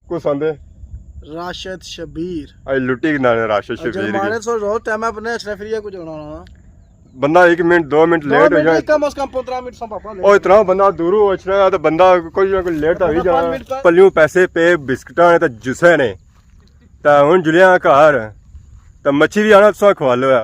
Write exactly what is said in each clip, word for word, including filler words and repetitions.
کس آندے؟ راشد شبیر۔ اے لٹی گندا نے راشد شبیر کی۔ جرمانے سو روز ٹائم ہے، اپنے اچھنے فری ہے کچھ ہونا ہونا۔ بندہ ایک منٹ، دو منٹ دو لیٹ ہو منٹ جائے۔ کم از کم پندرہ منٹ سو پاپا لے۔ او اتنا بندہ دوروں اچھنا ہے تو بندہ کوئی نہ کوئی لیٹ تو ہوئی پندرہ جانا۔ منٹ کا۔ پلیوں پیسے پے، بسکٹاں نے تے جوسے نے۔ تے ہن جلیاں گھر۔ تے مچھی بھی آنا تساں کھوا لو ہے۔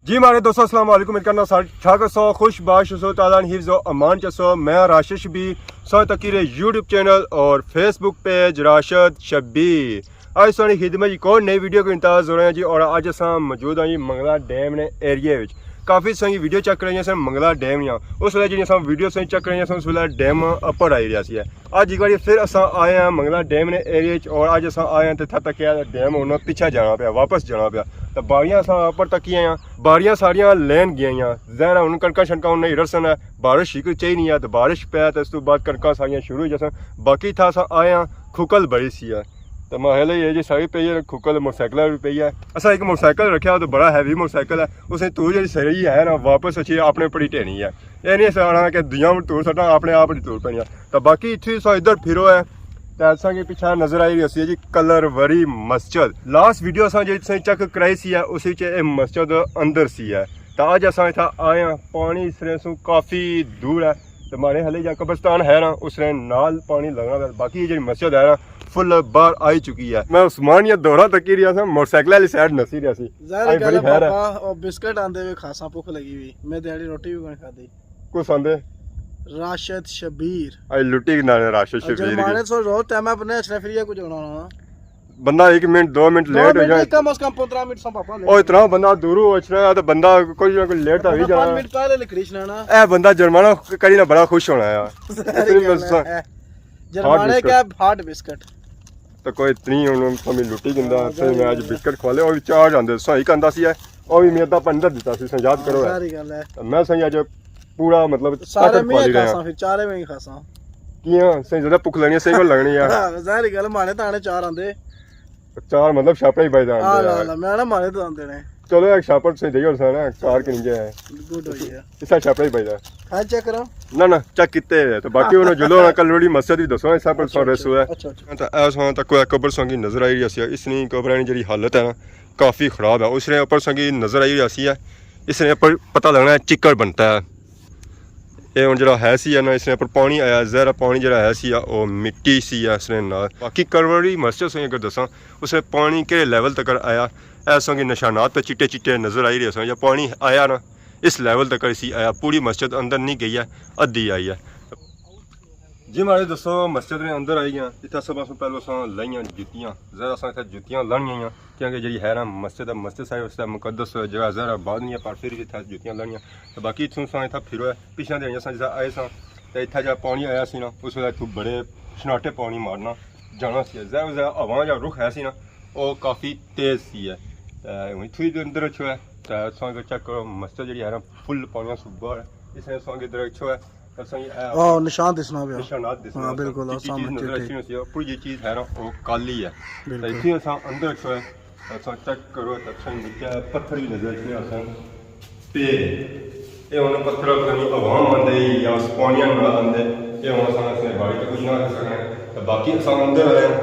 جی ماڑے دوستو، السلام علیکم۔ امید کرنا سارے ٹھاک ہسو، خوش باش ہسو، تعالیٰ نے حفظ و امان چ ہسو۔ میں راشد شبیر، سو تکی رہے یوٹیوب چینل اور فیس بک پیج راشد شبیر۔ آج سانی خدمت جی ایک اور نئی ویڈیو کو انتظار ہو رہے ہیں جی، اور آج اساں موجود ہیں جی منگلا ڈیم نے ایریے وچ۔ کافی ساری ویڈیو چیک کرائی ہیں سر منگلا ڈیم نیاں، اس ویلے جی اساں ویڈیو ساری چیک کرائی ہیں سر، اس ویلے ڈیم اپر آئی رہیا سی ہے۔ اج ایک بار پھر اساں آئے ہیں منگلا ڈیم نے ایریا وچ، اور اج اساں آئے ہیں تے اتھا تکیا ڈیم ہن پچھے جانا پیا، واپس جانا پیا۔ تے باڑیاں اساں اپر تکی آئے ہیں، باڑیاں ساریاں لین گئیاں۔ ظاہر ہے ہن کڑکاں شڑکاں ہن نہیں رسن ہے، بارش ہی کوئی چاہی نہیں ہے، تے بارش پے تے اس تو بعد کڑکاں ساریاں شروع ہو جاسن۔ باقی اتھا اساں آئے ہیں، کھکل بڑی سی ہے۔ تے ماحول یہ جی ساری پئی ہے، کھکل موٹر سائیکل بھی پئی ہے۔ اساں ایک موٹر سائیکل رکھیا، تے بڑا ہیوی موٹر سائیکل ہے، اسے تو جی سری ہے نا، واپس اچھی اپنے پڑی ٹھینی ہے۔ اے نہیں ساڑا کہ دوجیاں ٹور سٹاں، اپنے آپ ہی ٹور پینیاں۔ تے باقی اتھے سو ادھر پھرو ہے، تے اساں کی پچھے نظر آئی رہی سی جی کلروری مسجد۔ لاسٹ ویڈیو اساں جی تساں چیک کرائی سی ہے، اس وچ اے مسجد اندر سی ہے۔ تے اج اساں اتھا آئے ہاں، پانی اس رے سوں کافی دور ہے۔ تے ماڑے ہلے جا قبرستان ہے نا، اس رے نال پانی لگنا پیا۔ باقی یہ جی مسجد ہے نا، فل باہر آئی چکی ہے۔ میں عثمان یا دورہ تکی رہیا سا، موٹر سائیکل والی سائیڈ نسی رہیا سی۔ ظاہر آئی گل بڑی ہے خیر ہے۔ پاپا، او بسکٹ آندے وے کھاساں، بھوک لگی ہوئی۔ میں دیہاڑی روٹی بھی کوئی کھادی۔ کس آندے؟ راشد شبیر۔ آئی لٹی گندا نے راشد شبیر کی۔ جرمانے سو روز ٹائم ہے، اپنے اچھنے فری ہے کچھ ہونا ہونا۔ بندہ ایک منٹ، دو منٹ دو لیٹ ہو منٹ جائے۔ کم از کم پندرہ منٹ سو پاپا لے۔ او اتنا بندہ دوروں اچھنا ہے تو بندہ کوئی نہ کوئی لیٹ تو ہوئی پندرہ جانا۔ منٹ پہلے لکڑی چھڑانا۔ اے بندہ جرمانہ کری نہ بڑا خوش ہونا ہے۔ ظاہر گل ہے۔ جرمانے ہارڈ کا بسکٹ۔ ہارڈ بسکٹ۔ تو کوئی اتنی ہن تمہیں لٹی گندا، ہاں، تے میں اج ظاہر گل ہے۔ بسکٹ کھوا لے، او وی چار جاندے، سو ایک آندا سی ہے، او وی میں ادھا پنڈت دیتا سی، سو یاد کرو ہے۔ ظاہر گل ہے۔ میں سو اج پورا مطلب سارے طاقت میں پالی رہا۔ کھاساں، پھر چارے میں ہی کھاساں۔ کیاں؟ سہی زیادہ بھوک لگنی ہے، سہی کول لگنی ہے۔ ہاں، ظاہر گل ہے، ماڑے تانے چار آندے۔ چار مطلب شاپڑے ہی بجدا ہاں، آندے لا، یار۔ لا، میں نا ماڑے تو آندے نے۔ چلو، ایک شاپڑ سے دئیو سا نا، کار کنی جے ہے۔ گڈ ہوئی ہے۔ اس طرح شاپڑے ہی بجدا۔ ہاں، چیک کرو۔ نہ، نہ، چیک کیتے ہیں۔ تو باقی انہوں جلو نا کلروڑی مسجد بھی دسو، اس طرح پر اچھا، سارے اچھا، سو ہے۔ اچھا، اچھا۔ تو ایسا تک کوئی قبر سنگی نظر آئی رہی سی، اس نے قبرانی جڑی حالت ہے نا، کافی خراب ہے۔ اس نے اوپر سنگی نظر آئی رہی سی ہے، اس نے اوپر پتہ لگنا ہے چکڑ بنتا ہے۔ اے ہن جیڑا ہے سی ہے نا، اس نے اپر پانی آیا، ظاہر ہے پانی جیڑا ہے سی ہے، او مٹی سی ہے اس نے نال۔ باقی کروڑی مسجد سوئی اگر دساں، اس نے پانی کہڑے لیول تک آیا، اے سنگی نشانات پہ چٹے چٹے نظر آئی رہے سن۔ یا پانی آیا نا، اس لیول تک اسی آیا، پوری مسجد اندر نہیں گئی ہے، ادھی آئی ہے۔ جی ماڑے دوستو، مسجد نے اندر آئی گیاں، اتھا سب سے پہلے اساں لائیاں جتیاں، ظاہر اساں اتھا جتیاں لانیاں آئیاں۔ کیونکہ جیڑی ہے نا مسجد ہے، مسجد صاحب اس طرح مقدس جگہ، ظاہر آباد نہیں ہے، پر پھر بھی اتھا جتیاں لانیاں۔ تو باقی اتھوں اساں اتھا پھرو ہے، پچھلے دن اساں جسا آئے ساں، تے اتھا جا پانی آیا سی نا، اس ویلے اتھوں بڑے شناٹے پانی مارنا جانا سی۔ ظاہر، ظاہر ہوا جا رخ ہے سی نا، او کافی تیز سی ہے۔ تے ہن اتھوں ہی اندر اچھو ہے، تے اساں اگر چیک کرو، مسجد جیڑی ہے نا، فل پانی سبا ہے۔ اس نے اساں اگر ادھر اچھو ہے، اساں یہ، اے، آہ، نشان دسنا پیا۔ نشانات دسنا ہاں، پیا۔ بالکل، چٹی چیز سامنے نظر چٹی۔ اچھنی ہوسی، پوری یہ چیز ہے نا، وہ کالی ہے۔ بالکل۔ تے اتھے اساں اندر اچھو ہے، اساں چیک کرو، تے اساں نیچے پتھر بھی نظر اچھنے اساں پے۔ اے ہن پتھر پتہ نہیں عوام آندے یا اس پانیاں نال آندے، اے ہن اساں اس نے بارے تے کچھ نہ کر سکنے۔ تے باقی اساں اندر آئے ہاں،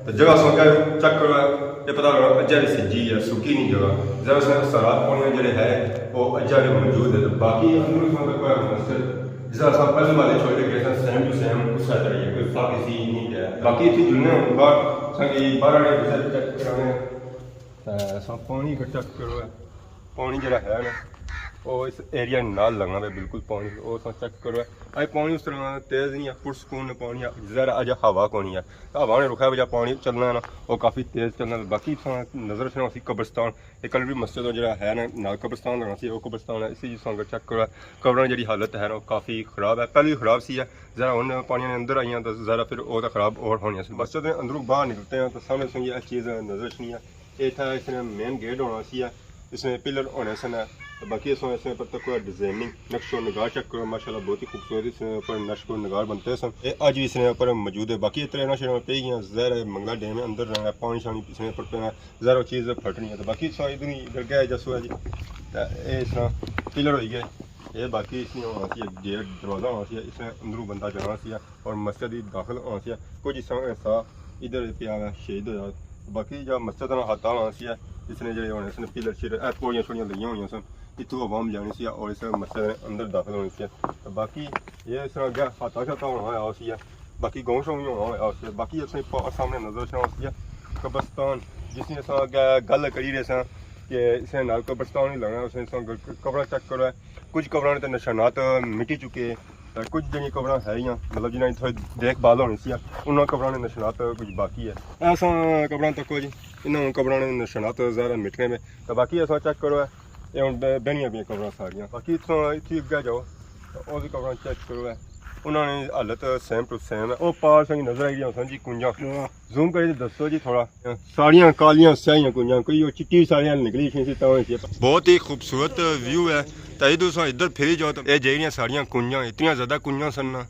تے جگہ اساں کیا چیک کرو، اے پتہ لگا اجے بھی سجی ہے، سکی نہیں جگہ۔ ذرا اس نے اثرات پانیاں جڑے ہے، وہ اجے بھی موجود ہے۔ تے باقی اندر اساں تک کوئی مسجد جس طرح اساں پہلے والے چھوڑے گئے سن، سیم ٹو سیم اس طرح ہی ہے، کوئی فرق اسی نہیں پیا۔ باقی اتھے جلنے ہن باہر، اساں کی باہر آنے وزٹ چیک کرانے۔ تے اساں پانی اگر چیک کرو ہے، پانی جڑا ہے نا، وہ اس ایریا نال لگنا پہ بالکل پانی، وہ اساں چیک کرو ہے۔ اج پانی اس طرح تیز نہیں ہے، پرسکون پانی ہے، ذرا اج ہوا کونی ہے۔ تے ہوا نے رکھا وجہ پانی چلنا ہے نا، وہ کافی تیز چلنا ہے۔ باقی اساں نظر اچھنا اسی قبرستان، یہ کلوڑی مسجد جڑا ہے نا، نال قبرستان لگنا سی، وہ قبرستان ہے۔ اسی جس طرح چیک کرو ہے، قبراں جڑی حالت ہے نا، وہ کافی خراب ہے، پہلے بھی خراب سی ہے، ذرا ہن پانی نے اندر آئیاں تو ذرا پھر وہ تو خراب اور ہونی سی۔ مسجد نے اندروں باہر نکلتے ہیں تو سامنے سے یہ چیز نظر اچھنی ہے۔ یہ اتھا اس نے مین گیٹ ہونا سی ہے، اس نے پلر ہونے سن۔ تو باقی اس نے، اس نے پر تک کوئی ڈیزائننگ، نقش و نگار چیک کرو، ماشاءاللہ بہت ہی خوبصورت اس نے اوپر نقش و نگار بنتے سن۔ یہ اج بھی اس نے اوپر موجود ہے۔ باقی یہ ترینا شرینا پہ گیا، ظاہر ہے منگلا ڈیم ہے، اندر رہنا ہے، پانی شانی اس نے اوپر پینا ہے، ذرا چیز پھٹنی ہے۔ تو باقی سو ادھر ہی ادھر گئے جسو ہے جی، تو یہ اس طرح پلر ہوئی گئے۔ یہ باقی اس نے ہونا سی، گیٹ دروازہ ہونا سی، اس نے اندروں بندہ جانا سی اور مسجد ہی داخل ہونا سی۔ کچھ اس طرح حصہ ادھر پیا ہوا، شہید ہویا۔ باقی جو مسجد نا ہاتھا ہونا سی، اس نے جڑے ہونے سن پلر شلر، اے پوڑیاں شوڑیاں لگیاں ہونیاں سن، اتھوں عوام جانی سی اور اس مسجد نے اندر داخل ہونی سی۔ تے باقی یہ اس طرح اگے ہاتھا شاتھا ہونا ہویا سی۔ باقی گاؤں شاؤں وی ہونا ہویا اس۔ باقی اساں پا-، سامنے نظر اچھنا اس قبرستان، جس نے اساں اگے گل کری رہے ساں کہ اس نے نال قبرستان ہی لگنا، اس نے اساں گ-، قبراں چیک کرو ہے۔ کچھ قبراں نے تے نشانات مٹی چکے، تے کچھ جڑیاں قبراں ہے ہیاں، مطلب جنہاں دی تھوڑی دیکھ بھال ہونی سی، انہاں قبراں نے نشانات کچھ باقی ہے۔ ایساں قبراں تکو جی، انہاں قبراں نے نشانات ظاہر ہے مٹنے میں۔ تے باقی اساں چیک کرو ہے، اے ہن بہ-، بہنیاں پیاں قبراں ساریاں۔ باقی اتھوں، اتھی اگے جاؤ، تے او وی قبراں چیک کرو ہے۔ انہاں نے حالت سیم ٹو سیم ہے۔ او پار سنگی نظر آئی رہی ہوسن جی کنجاں۔ واہ۔ زوم کری تے دسو جی تھوڑا۔ ساریاں کالیاں سیاہیاں کنجاں، کوئی او چٹی ساریاں نکلی سی، سی تاں ہوئی سی۔ بہت ہی خوبصورت ویو ہے۔ تے ادھر ساں ادھر پھری جاؤ تے اے جیہڑیاں ساریاں کنجاں، اتنیاں زیادہ کنجاں سن نا۔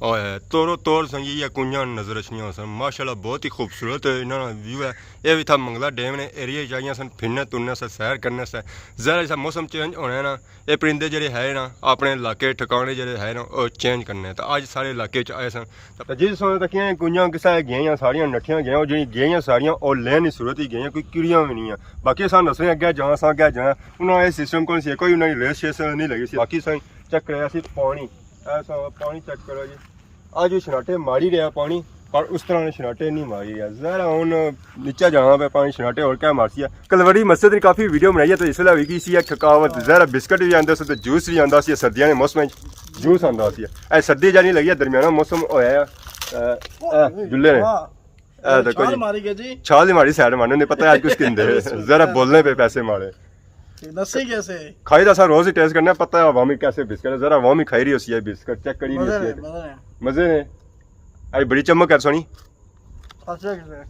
اوئے، تورو تور سنگی یا کنجاں نظر اچھنیاں ہوسن۔ ماشاءاللہ بہت ہی خوبصورت انہاں نا ویو ہے۔ اے وی تھا منگلا ڈیم نے ایریے چ آئیاں سن، پھرنے ترنے سے، سیر کرنے سے۔ ظاہر ہے اس موسم چینج ہونا ہے نا، اے پرندے جڑے ہے نا، اپنے علاقے ٹھکانے جڑے ہے نا، او چینج کرنے۔ تے اج سارے علاقے چ آئے سن۔ تے جی سونے تکیاں کنجاں کسا گئیاں، ساریاں نٹھیاں گئیاں، او جڑی گئیاں ساریاں او لین ہی صورت ہی گئیاں، کوئی کیڑیاں وی نہیں ہیں۔ باقی اساں نسنے اگے جانا، اساں اگے جانا، انہاں اے سسٹم کون سی، کوئی انہاں دی ریس شیس نہیں لگی سی۔ باقی اساں چیک کرایا سی پانی، ایسا پانی چیک کرو جی۔ اج وی شناٹے ماری رہیا پانی، پر اس طرح نے شناٹے نہیں ماری رہیا۔ ظاہر ہے ہن نیچے جانا پہ پانی شناٹے اور کیا مارسی ہے۔ کلوڑی مسجد نے کافی ویڈیو بنائی ہے، تو اس ویلے ہوئی گئی سی ہے تھکاوت۔ ظاہر ہے بسکٹ بھی آندا سی، تے جوس بھی آندا سی، سردیاں نے موسم وچ جوس آندا سی۔ اے سردی جانی لگی ہے، درمیانہ موسم ہویا ہے۔ اے، اے جلے نے۔ واہ۔ اے دیکھو چھال جی۔ ماری گیا جی۔ چھال ہی ماری سائیڈ مارنے، نہیں پتہ اج کچھ کندے۔ ذرا بولنے پہ پیسے مارے۔ نسی کیسے؟ کھائی دا سا روز ہی ٹیسٹ کرنا، پتہ ہے عوامی کیسے بسکٹ ہے، ذرا عوامی کھائی رہی ہوسی ہے بسکٹ، چیک کری رہی ہوسی ہے۔ مزے نے، مزے نے۔ مزے نے۔ اج بڑی چمک ہے سونی۔ خرچہ کتنے؟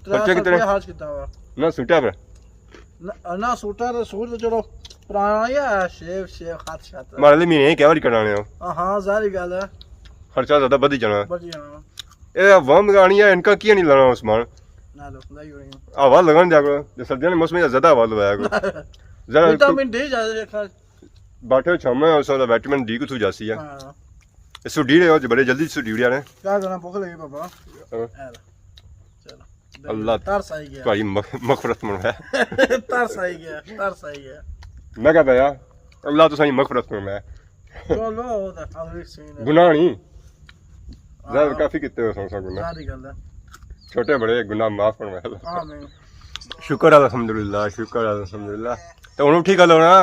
خرچہ کتنے؟ ترے سو روپیہ خرچ کیتا ہوا۔ نہ سوٹا پر۔ نہ، نہ سوٹا تے سوٹ تے چلو پرانا ہی ہے، شیو، شیو، خط شط۔ مارے لے مہینے کیا واری کٹانے ہو؟ ہاں، ہاں، ظاہری گل ہے۔ خرچہ زیادہ بدھی جانا۔ بدھی جانا۔ اے عوام آنی ہے، ان کا کیا نہیں لانا عثمان؟ نہ لو، لائی ہوئی ہے۔ ہوا لگن دیا کرو، جو سردیاں نے موسم میں زیادہ ہوا لوایا کرو۔ ذرا وٹامن ڈی زیادہ دیکھا۔ بیٹھے چھاوے اس وقت وٹامن ڈی کتھوں جاسی ہے؟ ہاں۔ اے سو ڈی رہے ہو، بڑے جلدی سو ڈی رہے ہیں۔ کیا کرنا، بھوک لگی بابا۔ ہاں۔ اے لے۔ چلو۔ اللہ ترس آئی گیا۔ تہاڈی مغ-، مغفرت منگنا ہے۔ ترس آئی گیا، ترس آئی گیا۔ میں کہتا یار، اللہ تساں دی مغفرت منگنا ہے۔ چلو، او تے اگلی سین ہے۔ گناہ نہیں۔ ظاہر ہاں۔ کافی کیتے ہو سو سو گناہ۔ ظاہری گل ہے۔ چھوٹے بڑے گناہ معاف فرمائے اللہ۔ آمین۔ شکر الحمدللہ، شکر الحمدللہ۔ تے ہن اٹھی گل ہونا۔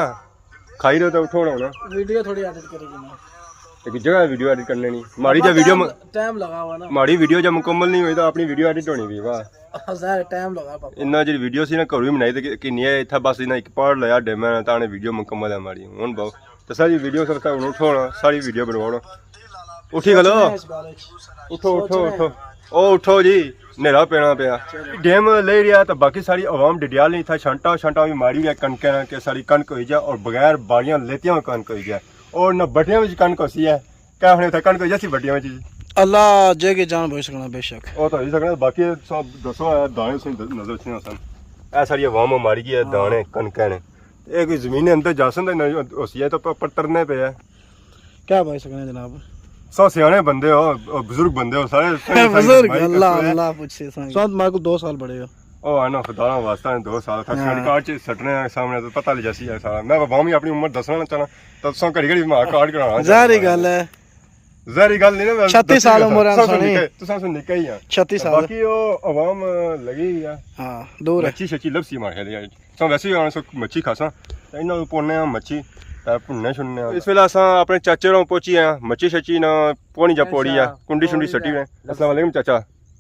کھائی رہے تو اٹھو ہونا۔ ویڈیو تھوڑی ایڈٹ کرے گی نا۔ ایک جگہ ویڈیو ایڈٹ کرنے نہیں۔ ماڑی جا ویڈیو ٹائم، ٹائم لگا ہوا نا۔ ماڑی ویڈیو جا مکمل نہیں ہوئی تو اپنی ویڈیو ایڈٹ ہونی بھی واہ۔ ظاہر ٹائم لگا پاپا۔ انہاں جڑی ویڈیو سی نا گھروں ہی بنائی تے کہ-، کنی ہے اتھا بس انہاں ایک پارٹ لایا ڈیمے نا تاں نے ویڈیو مکمل ہے ماڑی۔ ہن بہو تے ساری ویڈیو سب تاں ہن اٹھو ہونا، ساری ویڈیو بنواؤ نا۔ اٹھی کھلو۔ سوچنے اس بارے چ۔ اٹھو، اٹھو، سوچنے اٹھو۔ او اٹھو جی، نیرا پینا پیا۔ ڈیم لے رہیا تے باقی ساری عوام ڈڈیال نہیں تھا، چھانٹا، چھانٹا بھی ماری گیا کنکے نا کہ ساری کنک ہوئی جائے اور بغیر باریاں لیتیاں کنک ہوئی جائے۔ اور نہ بٹیاں وچ کنک ہوسی ہے۔ کیا ہنے تھا کنک ہوئی جاسی بٹیاں وچ جی؟ اللہ جے کے جان بوجھ سکنا بے شک۔ او تو ہوئی سکنا، باقی سب دسو ہے، دانے سے نظر اچھنے سن۔ اے ساری عوام ماری گئی ہے، ہاں۔ دانے کنکے نے۔ اے کوئی زمین اندر جاسن تے نہ ہوسی ہے تو پر ترنے پے ہے۔ کیا بھائی سکنے جناب؟ سو سیانے بندے ہو، او بزرگ بندے ہو، سارے، سارے، سارے بزرگ، بھائی اللہ، کسو ہے۔ اللہ پوچھے سانگ۔ سو ماں کو دو سال بڑے ہو۔ او آنو خدا واسطہ نے دو سال تک ہاں۔ کارڈ چ سٹنے سامنے تو پتہ لگ جاسی ہے سارا۔ میں عوام ہی اپنی عمر دسنا چاہنا، تو تساں گھڑی گھڑی ماں کارڈ کرانا ظاہری چاہنا۔ گل ہے۔ ظاہری گل نہیں نا، میں چھتی سال دسنا عمر ہے تساں سونی۔ نکے، تساں سو نکے ہی ہیں۔ چھتی سال۔ باقی او عوام لگی ہوئی ہے۔ ہاں، دور ہے۔ مچھی شچھی لبسی مارے دے۔ سو ویسے ہی آنے سو مچھی کھاساں۔ تے انہاں نوں پونے آں مچھی، تے بھننے شننے آں۔ اس ویلے اساں اپنے چاچے ہوروں پہنچی آں، مچھی شچھی نہ پونی جا پوڑی آ، اچھا، کنڈی شنڈی پوڑی سٹی جا۔ نے۔ السلام علیکم چاچا۔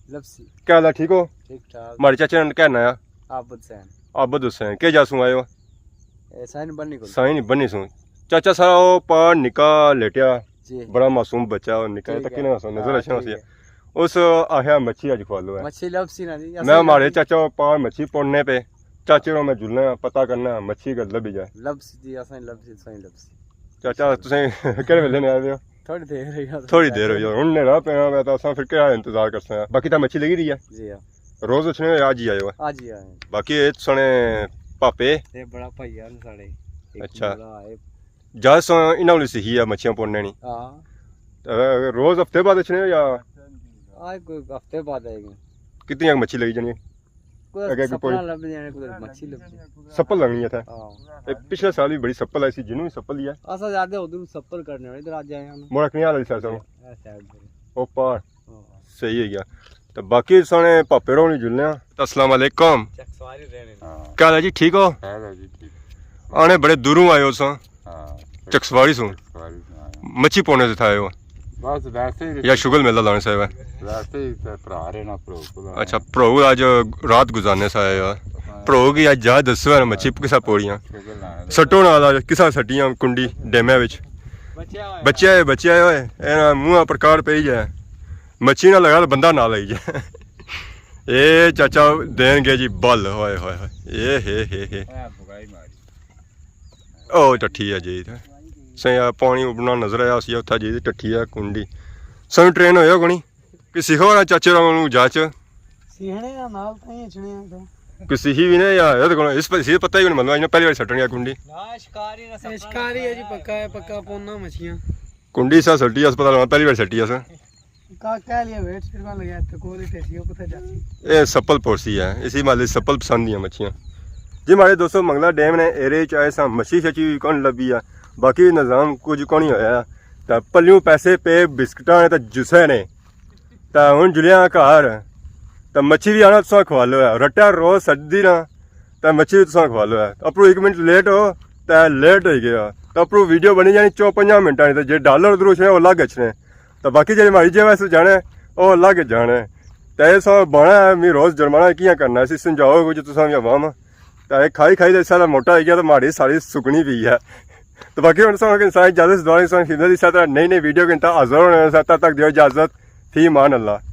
لبسی۔ کیا حال ہے، ٹھیک ہو؟ ٹھیک ٹھاک۔ ماڑے چاچے نا کیا ناں آ؟ عابد حسین۔ عابد حسین۔ کیا جا سوں آئے ہو؟ اے سائیں بنی کول۔ سائیں بنی سوں۔ چاچا سارا او پار نکا لیٹیا، جی۔ بڑا معصوم بچہ او نکا، ٹھیک تکی ہے۔ نہ سو، نظر ہاں، اچھا ٹھیک سی۔ ہے۔ اس آخیا مچھی اج کھوا لو ہے۔ مچھی لبسی نا جی، میں اصل ماڑے لبسی۔ چاچا پار مچھی پوننے پے، چاچے نو میں جلنا، پتہ کرنا، مچھی گل لبھی جائے۔ لبسی جی، اساں لبسی، سائیں لبسی۔ چاچا، تسیں کہڑے ویلے نے آئے ہوئے ہو؟ تھوڑی دیر ہوئی ہے۔ تھوڑی دیر ہوئی ہے۔ ہن نیرا پینا ہویا تاں اساں پھر کیا انتظار کرساں؟ باقی تاں مچھی لگی رہی ہے۔ جی ہاں۔ روز اچھنے ہوئے، اج ہی آئے ہو؟ اج ہی آئے۔ باقی اے سنے پاپے؟ اے بڑا بھائی ہے ساڑے۔ ایک اچھا۔ بڑا ہے۔ جہاز سو انہاں نے سیکھی ہے مچھیاں پوڑنے نی۔ ہاں۔ تے روز ہفتے بعد اچھنے ہو یا؟ آج کوئی ہفتے بعد آئے گی۔ کتنی اک مچھی لگی جانی؟ کوئی اگے کوئی سپل پوڑی؟ لبھ جانے، کوئی مچھی لبھ جانے۔ سپل لگنی ہے تھا۔ ہاں۔ اے پچھلے سال بھی بڑی سپل آئی سی، جنوں بھی سپل ہی ہے۔ اساں زیادہ ادھر سپل کرنے والے، ادھر آ جائے ہم۔ موڑا کنیال والی سائیڈ سوں۔ اے سائیڈ پر۔ او پار۔ ہاں۔ صحیح ہے گیا۔ تو باقی سانے پاپے رونی جلنے ہاں۔ السلام علیکم۔ چکسواری رہنے۔ ہاں۔ کیا حال ہے جی، ٹھیک ہو؟ خیر ہے جی، ٹھیک۔ آنے بڑے دوروں آئے ہو ساں۔ ہاں۔ چکسواری سوں؟ چکسواری سوں آیا۔ مچھی پونے سے تھا آئے ہو؟ بس ویسے ہی۔ یا شغل میلہ لانے سے آئے ہو؟ ویسے ہی تے بھرا رہے نا، بھرو کو لانا۔ اچھا، بھرو اج رات گزارنے سے آئے ہو؟ ہاں۔ بھرو کی اج جا دسو ہے نا، مچھی کسا پوڑیاں؟ شغل لانا۔ سٹو نال اج کسا سٹیاں کنڈی ڈیمے وچ؟ بچیا ہوئے۔ بچیا ہے، بچیا ہوئے۔ اے نا منہ پر کاڑ پئی جائے۔ مچھی نہ لگا تو بندہ نہ لئی جائے۔ اے چاچا دین گئے جی بل، ہوئے ہوئے ہوئے۔ اے ہے ہے ہے۔ اے بگائی ماری۔ او ٹٹھی ہے جی۔ سائیں آ پانی اڈنا نظر آیا سی، اتھا جی ٹٹھی ہے کنڈی۔ سائیں ٹرین ہویا کونی؟ کہ سیکھو نا چاچے را انہوں جاچ۔ سیکھنے آ نال تائیں اچھنے آ تو۔ کہ سیکھی بھی نہیں یا، یہ تو کون، اس پر، اس پتہ ہی نہیں، مطلب، پہلی بار سٹن گیا کنڈی۔ نا، شکاری نہ سٹنا۔ شکاری ہے جی، پکا ہے، پکا پونا مچھیاں۔ کنڈی سا سٹی، اس پتہ لگا، پہلی بار سٹی اس۔ کا کہہ لیا ویٹ، پھر کون لگا، تے کول ہی ٹیسی، وہ کتھے جاسی۔ اے سپل پوسی ہے، اسی مالے سپل پسند دیاں مچھیاں۔ جی ماڑے دوستو، منگلا ڈیم نے ایرے چ آئے ساں، مچھی شچھی بھی کون لبھی ہے۔ باقی نظام کچھ کون ہی ہویا۔ تے پلیوں پیسے پے بسکٹاں نے تے جوسے نے۔ تے ہن جلیاں گھر۔ تے مچھی بھی آنا تساں کھوالو ہے۔ رٹا روز سجدی نا۔ تے مچھی بھی تساں کھوالو ہے۔ اپرو ایک منٹ لیٹ ہو، تے لیٹ ہوئی گیا۔ تے اپرو ویڈیو بنی جانی چو پنجاں منٹاں نی، تے جے ڈالر ادھروں اچھنے، او الگ اچھنے۔ تے باقی جیڑے ماڑی جیب واسطے جانے، او الگ جانے۔ تے اے سب بانا ہے، می روز جرمانہ کیاں کرنا ہے، اسی سمجھاؤ کچھ تساں وی عوام۔ تے اے کھائی کھائی تے سارا موٹا ہوئی گیا، تے ماڑی ساری سکنی پئی ہے۔ تے باقی ہن تساں کی ساری اجازت دعا، تساں خدمت دی ساتھ نئی نئی ویڈیو کے انتا حاضر ہونے ساتھ، تب تک دیو اجازت، فی امان اللہ۔